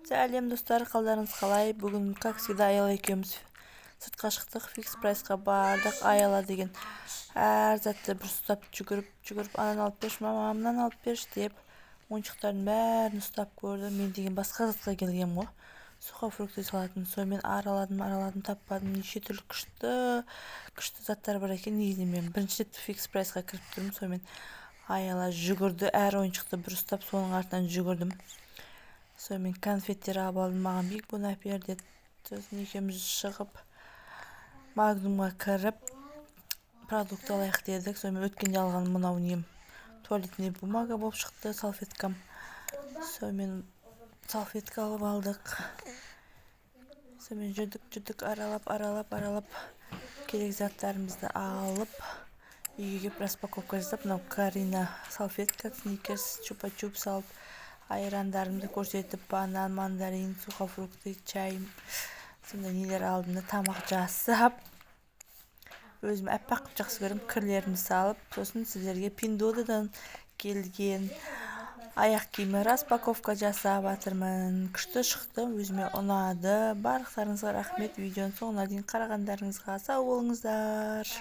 Сәлем, достар! Қалдарыңыз қалай? Бүгін, как всегда, Аяла екеуміз сыртқа шықтық, Фикс Прайсқа бардық. Аяла деген әр затты бір ұстап, жүгіріп жүгіріп, «Ананы алып берші, мама, мынаны алып берші», – деп ойыншықтардың бәрін ұстап көрді. Мен деген басқа затқа келгенмін ғой, сухофрукты салатын. Сонымен араладым, араладым, таппадым. Неше түрлі күшті күшті заттар бар екен. Негізінен мен бірінші рет Фикс Прайсқа кіріп тұрмын. Сонымен Аяла жүгірді, әр ойыншықты бір ұстап, соның артынан жүгірдім. Сонымен конфеттер алып алдым, маған «Биг Бон әпер» деді. Сосын екеуміз шығып, Магнумға кіріп, продукт алайық дедік. Сонымен өткенде алған мынау нем, туалетный бумага болып шықты, салфеткам. Сонымен салфетка алып алдық. Сонымен жүрдік, жүрдік, аралап, аралап, аралап, керек заттарымызды алып, үйге келіп, распаковка жасап, мынау Карина салфетка, Сникерс, Чупа Чупс алып, айрандарымды көрсетіп, банан, мандарин, сухофрукты, чай, сондай нелер алдым да, тамақ жасап, өзім аппақ қылып жақсы көремін, кірлерімді салып, сосын сіздерге Пиндуодуодан келген аяқ киімі распаковка жасап жатырмын. Күшті шықты, өзіме ұнады. Барлықтарыңызға рахмет видеоның соңына дейін қарағандарыңызға. Сау болыңыздар!